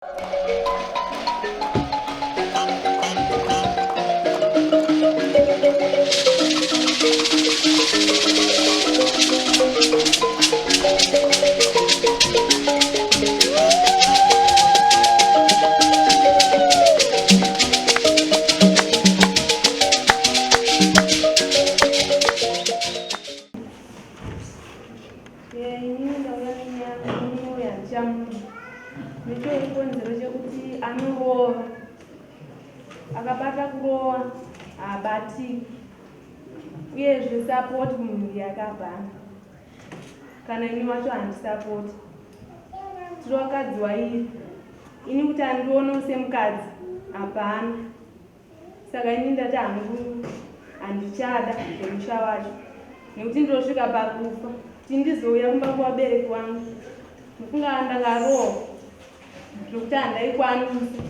Ini ndauya nenyaya murume uyu handichamuda nechoikonzero chekuti anorova akabata kurova haabatiki uyezve sapoti kumhuri yake hapana kana ini wacho handisapoti tiri wakadzi wairi ini kuti andionewo semukadzi hapana Saka ini ndati hangu handichada zvemusha wacho nekuti ndosvika pakufa kuti ndizouya kumba kuvabereki wangu ndofunga ndakarohwa zvekuti handaikwanisa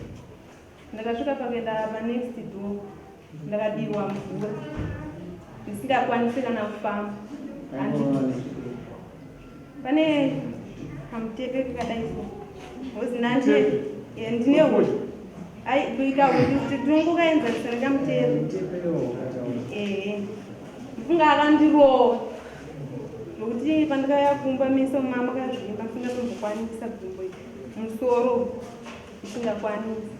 ndakasvika pakuenda panext door ndakadirwa mvura ndisingakwanisi kana kufamba Pane kamutepe kakadai so. Hozi nandi ndine hosha. Ai kuita kuti tinongokaenzanisa nekamutepe. Eh. Mfunga akandirova. Nokuti pandakauya kumba meso mama kazvimba ndisingatombokwanisa gumbo iri. Musoro ndisingakwanisi.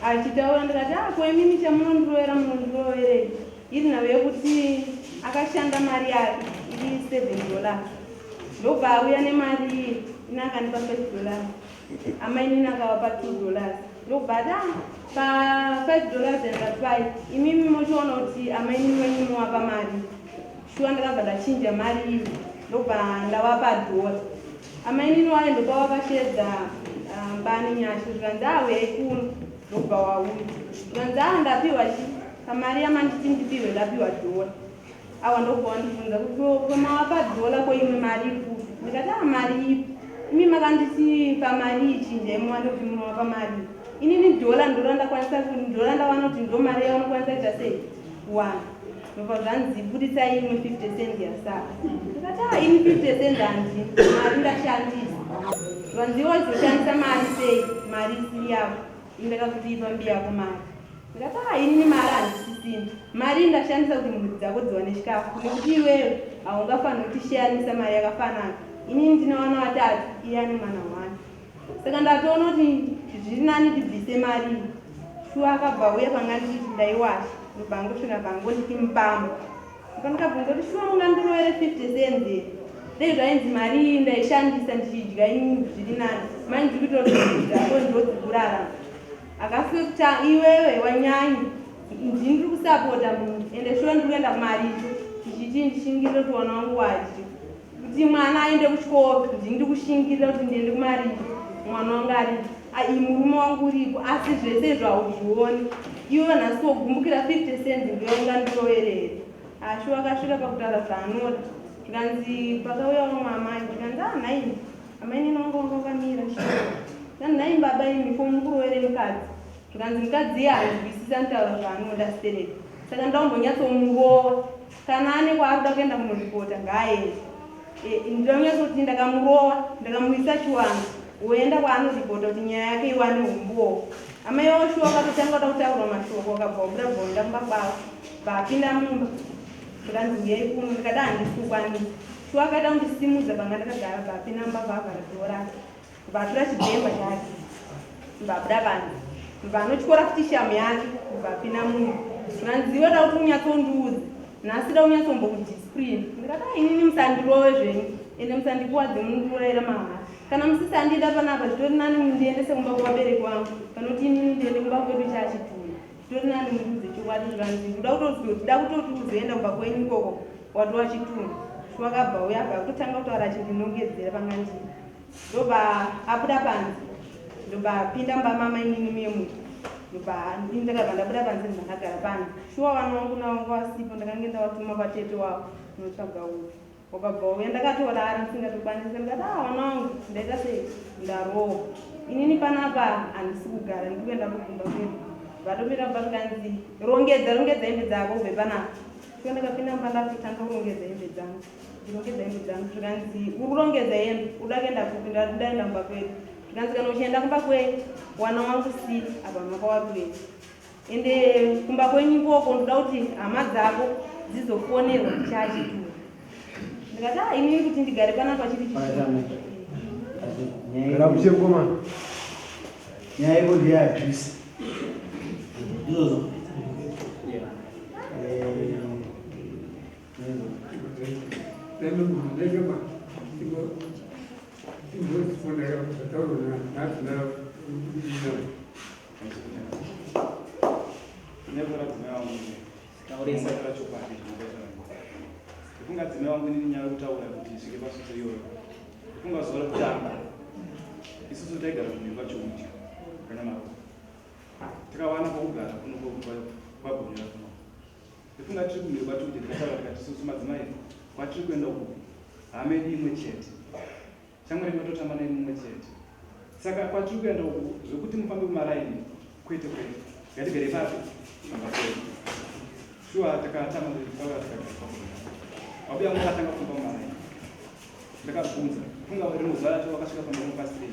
Achitaura ndikati ah ko imimi chamunondirovera munondiroverei? Iri nhau yekuti akashanda mari yake iri $7 ndobva auya nemari iyi ini akandipa $5 amainini akavapa $2 ndobva ati ah, pa $5 yandapai imimi mochiona kuti amainini wenyu mowapa mari shuwa ndakabva ndachinja mari iyi ndobva ndavapa dhora amainini wayo ndopavakashedza ah, mbani nyasha zvikanzi auyai ah, kuno ndobva wauya zvikanzi a ah, ndapiwa chi Pamari yamanditi ndipiwe ndapiwa dhora. Awa ndobva wandibvunza kuti ko mawapa dhora ko imwe mari ikupi? Ndikati ah mari ipi? Imi makanditi pamari iyi chinjai muwane kuti munowapa mari. Inini dhora ndora ndakwanisa ndora ndawana kuti ndo mari yaunokwanisa kuita sei? Kuwana. Ndobva zvanzi budisai imwe 50 cent yasara. Ndikati ah ini 50 cent handina mari ndashandisa. Zvanzi wazoshandisa mari sei? Mari isiri yako. Ini ndakakuti ipa mbiya yako mari. Ndikati ah inini mari handisisina. Mari ndashandisa kuti mhuri dzako dziwane chikafu nekuti iwewe haungafaniri kutisheyanisa mari yakafanana. Inini ndine vana vatatu iye ane mwana one. Saka ndatoona kuti zviri nani tibvise mari iyi. Shuwa akabva auya panga ndichiti ndaiwasha ndobva angosvika pangonditi mbama. Ndikabvunza kuti shuwa mungandirovere 50 cents here? Dei zvainzi mari iyi ndaishandisa ndichidya inini zviri nani. Manje ndiri kuitira kuti mhuri dzako ndodzikurarama. Akafekta iwewe wanyanya. Ndini ndiri kusapota munhu ende shuwa ndiri kuenda kumaricho ndichiti ndishingirire kuti wana wangu wadye. Kuti mwana aende kuchikoro ndini ndiri kushingirira kuti ndiende kumaricho mwana wangu aripo. Ai murume wangu uripo asi zvese izvo hauzvioni. Iwe nhasi wogumbukira 50 cents ndiwe ungandirovere here? Ashu akasvika pakutaura zvaanoda. Zvikanzi pakauya vamwe amai zvikanzi ah nhaimi amainini wangu wanga wakamira zvikanzi nhaimi baba imi ko mukurovere mukadzi zvikanzi mukadzi iye hanzwisisi anotaura zvaanoda stereki saka ndaumbonyatsomurova kana ane kwaari kuda kuenda kunoripota ngaaende e, ndinonyatso kuti ndakamurova ndakamuisa chiwanzo woenda kwaanoripota kuti nyaya yake iwane umbowo amai washuwa wakatotanga kuda kutaurwa mashoko wakabva wabuda bva waenda kumba kwavo bvaapinda mumba zvikanzi uyai kuno ndikada handisi kukwanisa shuwa akaita kundisimudza panga ndakagara bvaapinda mumba bvaavhara dhoo rake Bvatura chibhemba chake bvabuda panze bvanotyora futi shamu yake bvapinda mumba zvikanzi iwe da kuti unyatsondiudza nhasi da unyatsombokudisprin ndikati ah, inini musandirove zvenyu ende musandikuwadze munondiurayira mahara kana musisandida panapa zvitori nani mundiendese kumba kuvabereki vangu panoti inini ndiende kumba kwedu chachituna zvitori nani mundiudze chokwadi zvikanzi ndoda kutozoti da kutoti uzoenda kumba kwenyu ikoko watova chitunha wakabva uya abva kutotanga kutaura achindinongedzera panga ndiri ndobva abuda panze ndobva apinda mumba mamainini muye muye ndobva ini ndakabva ndabuda panze ndobva ndagara panze shuwa vana wangu nawangu wasipo ndakange ndavatuma kwatete wavo unotsvaga uyu wakabva uya ndakatorara ndisingatokwanisa ndikati ah vana wangu ndaita sei ndarohwa inini panapa handisi kugara ndiri kuenda kukumba kwedu vatomira mumba zvikanzi rongedza rongedza hembe dzako ubve panapa shuwa ndakapinda mumba ndakutotanga kurongedza hembe dzangu Ndirongedza hembe dzangu zvikanzi uri kurongedza hembe uda kuenda kupi ndati ndaenda kumba kwedu. Zvikanzi kana uchienda kumba kwenyu wana wangu si apa makawapiwe ende kumba kwenyu ikoko ndoda kuti hama dzako dzizofonerwa chachitura. Ndikati ah inini kuti ndigare panapa chiri chii. Gara mukomana. Nyaya iko ndiye abuse. Izvozvo. Ndifunga dzimai wangu inini nyaya yekutaura kuti isvike pasvitso iyoyo. Ndifunga zuva rekutanga isusu taigara kumhiri kwaChiuti kanyamaro. Tikawana pokugara kuno kwaGonyera kuno. Ndifunga tiri kumhiri kwaChiuti tikataura tikati isusu madzimai kwatiri kuenda uku hama yedu imwe chete. Shamwari yedu yatotamba naye mumwe chete. Saka kwatiri kuenda uku zvekuti mufambe mumaraini kwete kwete. Ngatigare papi pamba pedu. Shuwa takatama taura tikagara pamwe. Wabuya wangu akatanga kufamba mumaraini. Ndakabvunza. Funga rimwe zuva racho wakasvika pamba pangu past 8.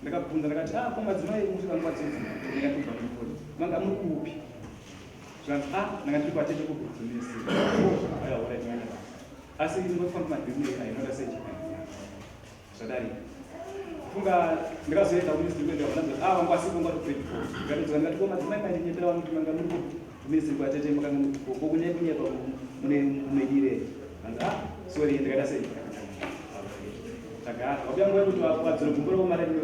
Ndakabvunza ndakati ah ko madzimai musvika nguva dzodzi ndakatobva ndikuri. Manga muri kupi? Zvikanzi ah ndanga ndiri kwatete kubhizimisi. Aiwa alright maenda. Asi ingofamba madhiri ainoda sei zvadarika. Funga ndikazoenda kuministry kuenda vananzi ah vangu asipo ngati grade 4. Ndikatodzoka ndikati ko madzimai maindinyepera vanhu kuti manga muri kuministry kwatete makanga muri ko kunye kunyepa mune mumedire. Hanzi ah sorry ndikaita sei. Tagara. Wabuya nguva yekuti wadzora gumbo rako mari rimwe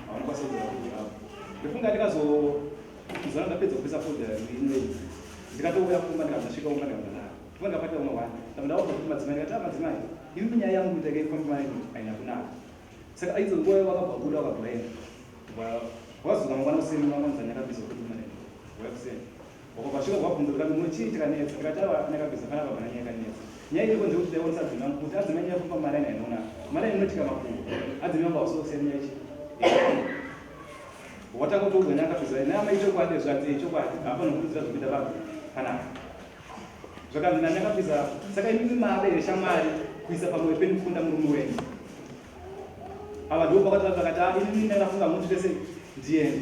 hauna kwasa kudzora gumbo rako. Ndofunga ndikazozora ndapedza kupisa fodya rimwe ndikatouya kumba ndikazosvika kumba ndikazonaka. Ndobva ndakabata umwe one. Ndabva ndaudza kuti madzimai ndikati ah madzimai imi nyaya yangu kuti yakaifamba mai haina kunaka. Saka aidzo nguva iyo vakabva buda vakabva vaenda. Wazuka mangwana kuseni mangwana nyakabhiza kuti mane. Waya kuseni. Wakabva svika kwabvunza kuti muno chii chakanetsa. Ndikati ava nyakabhiza pana baba nanyaya yakanetsa. Nyaya iriko ndeyekuti taionesa adzimai angu kuti adzimai nyaya yekufamba mari haina kunaka. Mari inoitika makumbo. Adzimai angu hausi nyaya ichi. Watanga kutoudza nyakabhiza naamai chokwadi zvanzi chokwadi hapana kurudzira zvekuita baba panapa. Zvakanzi nanyakabvisa saka imimi mada here shamwari kuisa pamwoyo penyu kukunda murume wenyu. Ava ndipo pakati vakati ah inini ndakafunga muti tese ndiende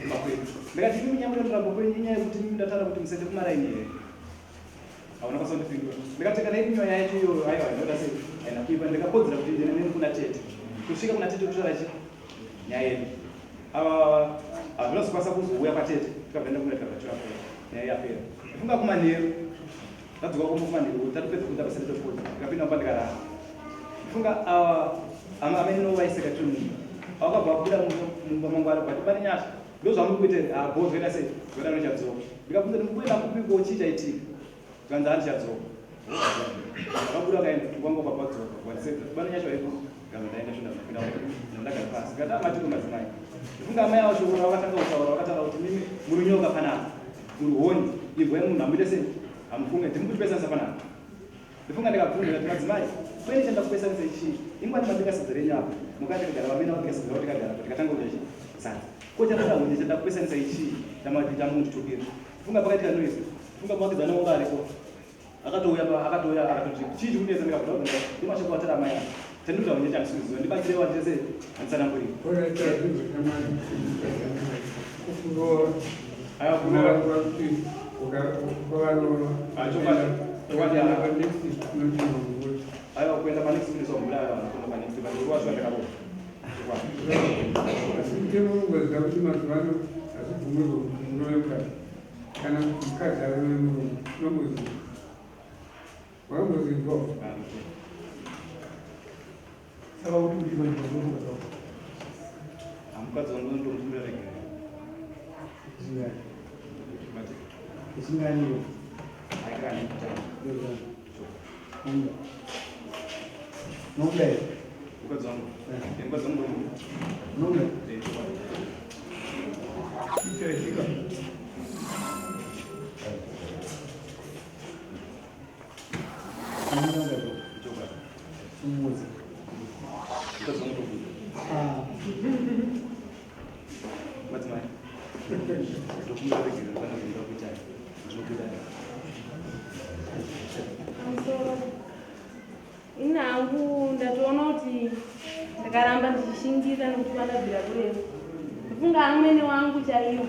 kumba kwedu. Ndakati imimi nyaya munotora kwenyu inyaya yekuti imimi ndataura kuti musaende kumaraini here. Hauna kwasa kundipindura. Ndakati kana iri nyaya yacho iyoyo aiwa ndinoda sei haina kuipa ndakakodzera kuti ndiende neni kuna tete. Kusvika kuna tete kutora chi nyaya yedu. Ava hazvina kuzokwanisa kuzouya kwatete tikabva enda kuna tikabva tora nyaya yapera. Ndafunga kumanheru ndadzoka kumba kumanheru tatopedza kuita basa retofoni ndikapinda mumba ndikarara. Ndafunga ava amene no vaiseka tiri mumba. Vakabva vabuda mumba mangwana but pane nyasha ndozvamuri kuita here? Ah bho zvoita sei? Zvoda ndichadzoka. Ndikabvunza kuti mukuenda kupiko chii chaitika? Zvikanzi handichadzoka. Vakabuda vakaenda kwanga kwabva vadzoka wandiseka. Pane nyasha varipo ndikabva ndaenda sho ndapinda ndagara pasi. Ndikati ah matiko madzimai. Ndifunga amai avo shoko ravakatanga kutaura vakataura kuti mimi muri nyoka panapa. Muri honye imbwa yemunhu hamuite sei? Hamufunge ndimi kutipesanisa panapa. Ndifunga ndikabvunza ndikati madzimai kwene chandakupesanisa ichii? Ingwani mabika sadza renyu apa mukati tikagara vamene vabika sadza ravo tikagara apa tikatanga kudya chii? Sadza. Ko chandoda honye chandakupesanisa ichii? Chamunditukira. Ndifunga pakaitika noise. Ndifunga muvakidzani wangu ariko. Akatouya pa akatouya akatoti chii chikunetsa ndikabvunza kuti ndimashoko atara amai ava. Chandinoda honye chandisikuziva ndibatsirewo handise handitsanangurire. Aiwa kuenda panext kunoiswa mvura aiwa kuenda panext but nguva shuwa ndakarohwa. Asi mutemo unongoziva kuti mazuva ano hazvibvumirwe kuti murove mukadzi kana kuti mukadzi arove murume unomboziva wakambozvinzwa Saka kuti udii manje mukadzi wako? Mukadzi wangu ndomukumbira regere. Zvingani? Zvingani? Aikani kutanga. Nomuda. Nomuda here? Mukadzi wangu. Eh, mukadzi wangu ndomuda. Nomuda? Eh, chokwadi. Ichaitika. Nomuda mukadzi wako? Chokwadi. Umuudze. Mukadzi wangu ndomuda. Ah. Madzimai. Ndokumbira regere kana zvinoda kuita. Ndinokuda. Pamusoro. Ini hangu ndatoona kuti Ndakaramba ndichishingira nekuti kwandabvira kurefu. Ndofunga amwene wangu chaiwo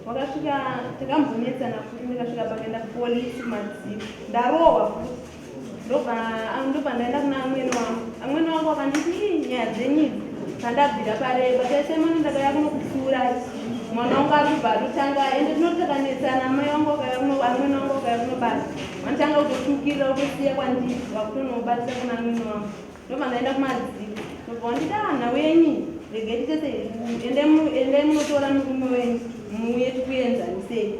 wakasvika takambonetsana futi ndikasvika pakaenda kupolisi kumadziva ndarohwa futi ndobva ndobva ndaenda kuna amwene wangu amwene wangu akanditi "Ii, nyaya dzenyu idzi pandabvira pareba taisemani ndakauya kuno kutsiurai mwana wangu ari kubva atotanga ende tinoti takanetsana amai wangu akauya kuno amwene wangu akauya kunobata vanotanga kutotukirira kutosiya kwandiri vakutonobatira kuna amwene wangu ndobva ndaenda kumadziva ndobva wanditi ah nhau yenyu regai titese endai munotora murume wenyu muuye tikuenzanisei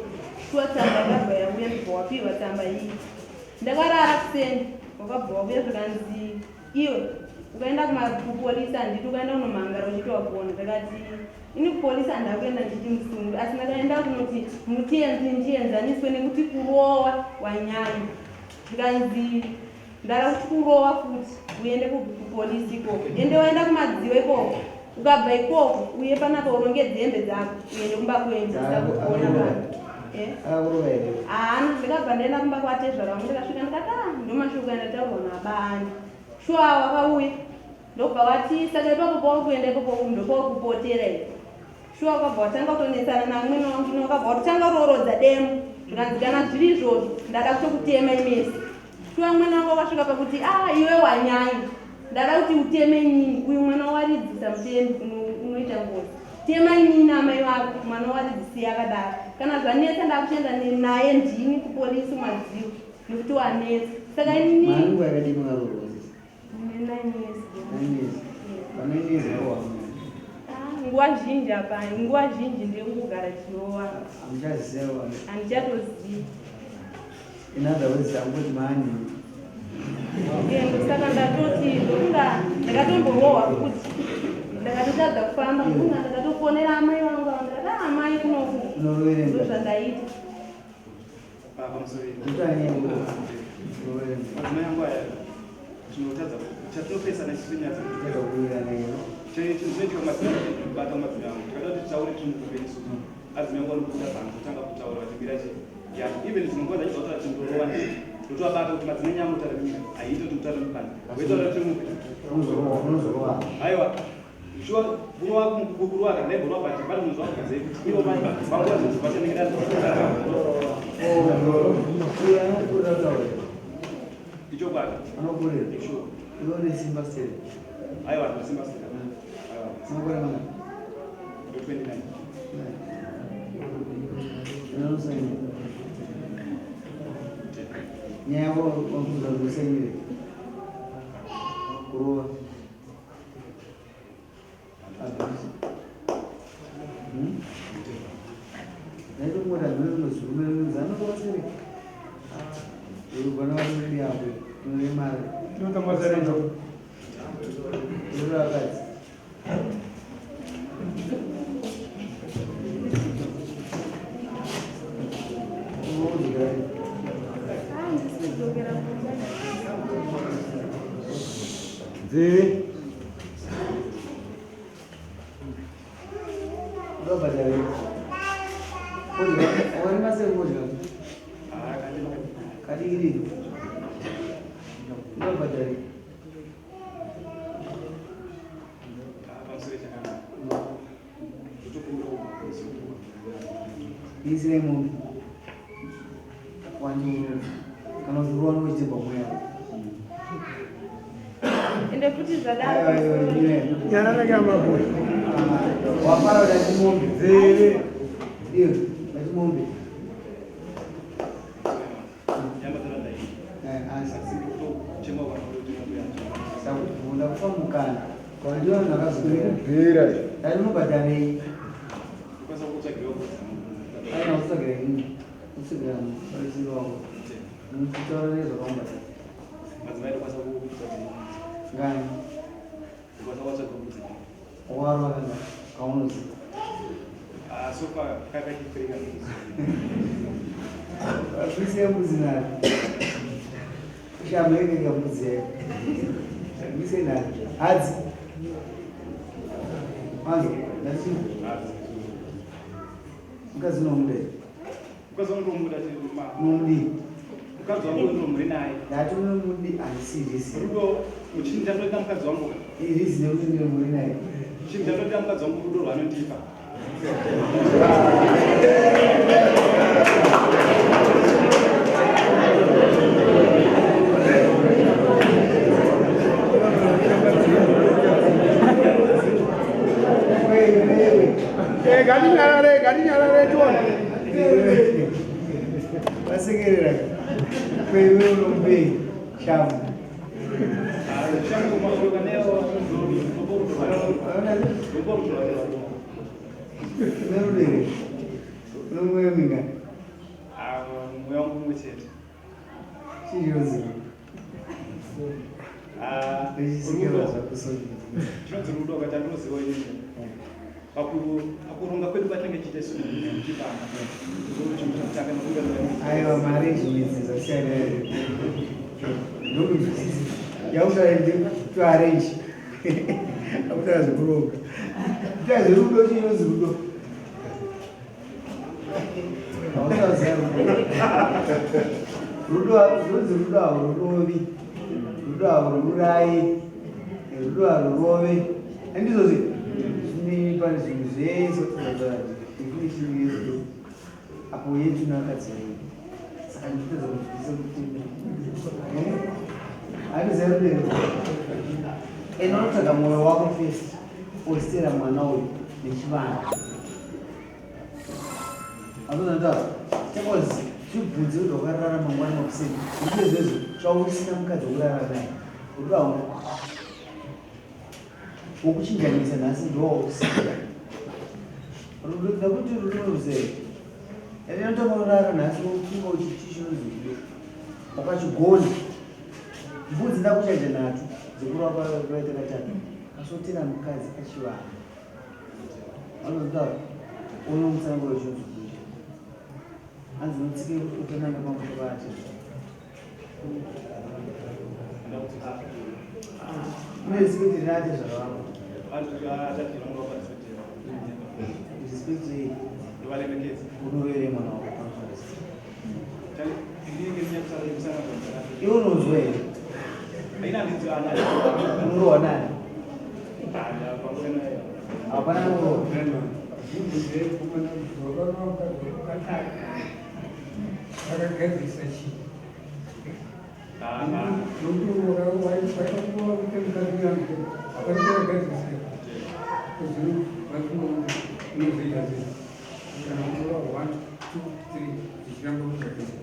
shuwa tsamba yakabva yauya ndobva wapiwa tsamba iyi ndakarara kuseni wakabva wakuya zvikanzi iwe ukaenda kupolisi handiti ukaenda kunomhangara uchiti wagona ndakati ini kupolisi handina kuenda ndichiti musungu asi ndakaenda kunoti mutienzi ndienzaniswe nekuti kurowa wanyanya zvikanzi ndara kuti kurowa futi uende kupolisi ikoko ende waenda kumadziwa ikoko ukabva ikoko uye panapa urongedze hembe dzako uende kumba kwenyu kuona vanhu Eh? Akakurova here? haana ndakabva ndaenda kumba kwatezvara vangu ndikasvika ndikati ah ndomashoko andataurwa nabaani shuwa wakauya ndobva wati saka ipapo pauri kuenda ipapo ndopauri here shuwa wakabva watanga kutonetsana namwene wangu ino wakabva watotanga kurorodza demo zvikanzi kana zviri izvozvo ndada kutokutema imesi shuwa mwene wangu wakasvika pakuti ah iwe wanyanya ndada kuti uteme inini uyu mwana waridzisa mutemi unoita ngozi tema inini amai vako mwana waridzisiya akadaro kana zvanetsa ndakuchienda naye ndini kupolisi madziwo nekuti wanetsa saka inini Mari nguva yakadii makaroorwa sisi? Ndine 9 years. 9 years. Pa 9 years warohwa mwana. Ah, nguva zhinji apa nguva zhinji ndekungogara chirowa Hamuchaziva. handichatozivi In other words, tangoti mani. Ende saka ndatoti ndokunga ndakatomborohwa futi ndakatotadza kufamba ndokunga ndakatofonera amai vangu ava ndakati "Ah, amai kunoku Unorovera ndo zvandaita Pamusoro Ndotanyanya unorovera. Madzimai angu aya tinotadza chatinopesana isusu nyaya Totadza kuwirirana here? Chinoitika madzimai bata madzimai angu tikada kuti titaure tiri mukupeni isusu adzimai angu anobuda panze kutanga kutaura vachibira chi ya even dzimwe nguva dzacho zvautaura tindorova ndotovabata kuti madzimai nyaya mutaura mimira haiiti kuti mutaure mupani woitaura tiri mupi Unozorova, unozorova. aiwa shuwa kunova kuruwa kana ndaimborova but pane munhu zvakugadzei kuti ivo vanguva zvinhu zvachanenge Oh, uyo anokurira kutaura. ichokwadi Anokurira. shuwa Iwe une simba stere. aiwa ndisimba sika aiwa Unokurira mangani? ndo 29 Unosaina. Nyaya yako wakuza kusainire. Kurova. Abuse. Naito kungoti anhu anozirume anorova sere. Urugwana vari yako unoremara. Tinotangwazarenza. Urura vakadzi. Unodzokera Ah, ndisidzokera kumba Nzeve. Ndobhadhara. Odya, warima sei kudya? Ah, Kadikiri. Ndobhadhara. Pamusoro chakanaka ndotokumbira Isire mombe. Wanjuru. Kana kuti ruwa nokuchitemba mweya. ende futi Aiwa, aiwa, zvadaro iwe. Nyarara kamabhuya. Wafara kuti ati mombe. Nzeve. Iwe, ati mombe. yamadzana ndai Eh, asi. asi kutochema vana kuti mombe yacho Ndakubvunda kufa mukana. Ndiyo vanhu vakazopera. Kubvira. Dai unobhadharei? ndokwanisa kutsvagirawo Aina kutsvagira inini. Kutsvagira mubatsiri wako. Muchitaura nezvakamubhadhara. madzimai ndokwanisa kutsvagira Ngani? ndokwanisa kuvatsvagira mbudzi Wakarova kanga kaunoziva. so far kakachipfeka Bvise mbudzi nari. Shamba yekeka mbudzi yayo. Bvise nari. Hadzi. Manzo, ndati mukadzi unomuda here? mukadzi wangu ndomuda Unomudii? mukadzi wangu ndomuri naye Ndati unomudi handisirisi. rudo uchinja ndoita mukadzi wangu Irizi nekuti ndine muri naye. Chinhu chandodira mukadzi wangu rudo rwaanondipa. Ngatinyarare, ngatinyarare tione. Vasekerera. Kwewe unomubei shamu. Unerudere. Unomweya mingani? Mweya wangu mumwe chete. Chii Chinonzi rudo kati andinoziva inini. Pakuronga kwedu kwatinenge tichiita isu muchipanga. Chinhu chekutanga nekuda. Aiwa, maarrangements zvasiyana. Ndokunzwisisa. Yakuda to arrange. Akuda zvekuronga. Ita zverudo chinonzi rudo. Hausaziva rudo. Rudo runonzi rudo haururovi. Rudo hauruurayi. Rudo harurove. Handizvozvi? Zvine pane zvinhu zvese definition yerudo. Apo yetu nakadzi vairi. Saka nditadza kunzwisisa kuti handiziva rudo here. Ende unotsvaga mwoyo wako first ositera mwana uyu nechivanhu. Azonata because zvibvunze kuti wakarara mangwana makuseni. Ndizvo izvozvo zvausina mukadzi wekurara naye. Rudo hauna. Wokuchinjanisa nhasi ndowausina. Rudo ndakuti rudo ruzere. Ende unotanga kurara nhasi wofunga uchiti chinonzi rudo. Wakachigona. Mbudzi ndakuchaja nhatu dzekurova kwaita katatu. Asotera mukadzi achivanhu. Anozotaura unomutsanangura chinonzi rudo. Hanzi unotsike utananga pamusoro ati. Une respect rinate zvakavako. Respect yei? Unorovere mwana wako pamusoro respect. Iwe unonzwa here? Unorohwa nani? Hapana anorohwa. Vakagadzirisa chii? Nokuti waitakuva kuti mukadzi yangu hapana chakagadzirisa unozoita sei kana unova 1 2 3 zvichiramba kugadzirisa.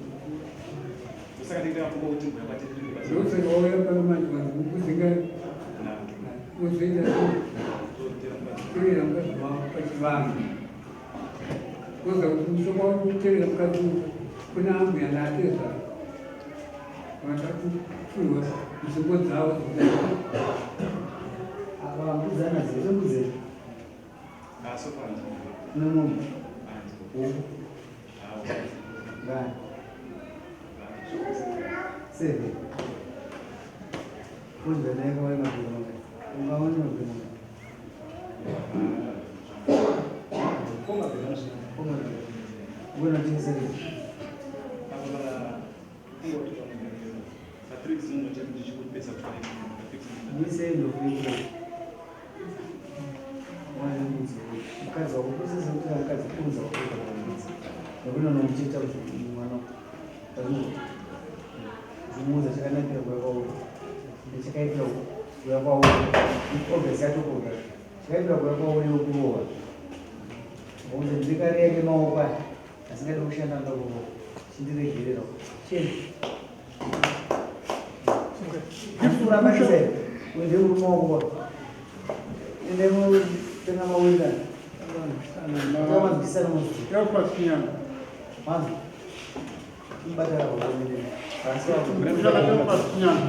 Ndosaka wauya pano manje vanhu kukudzinga unozoita sei? Tevera mukadzi wako pachivanhu. Koza kuti mushonga wako kutevera mukadzi uyu kuna ambuya naatezvara vatakupiwa nzvimbo dzavo. Apa mbudzi anadzo here mbudzi here? Une mombe? Huku? Ngani? Seven. Fodya naye kawai mabhero mangani? Ungaone mabhero mangani? Unotengesera mukadzi wako kusese kuti mukadzi kunza wakuita mbudzi nekuti unomucheta kuti mwana zvimuudza chakanakira kuya kwauri nechakaitira kuya kwauri obviously yatokuda chakaitira kuya kwauri yokurowa uze ndikariya nemaoko aya asingadi kushanda ndokurowa chindiregerera cheni kuramba sei uende murume wako ende mutenga mawinda tamanzwisana Yakupasinyana. manzwi mubatara pasi wako Yakupasinyana.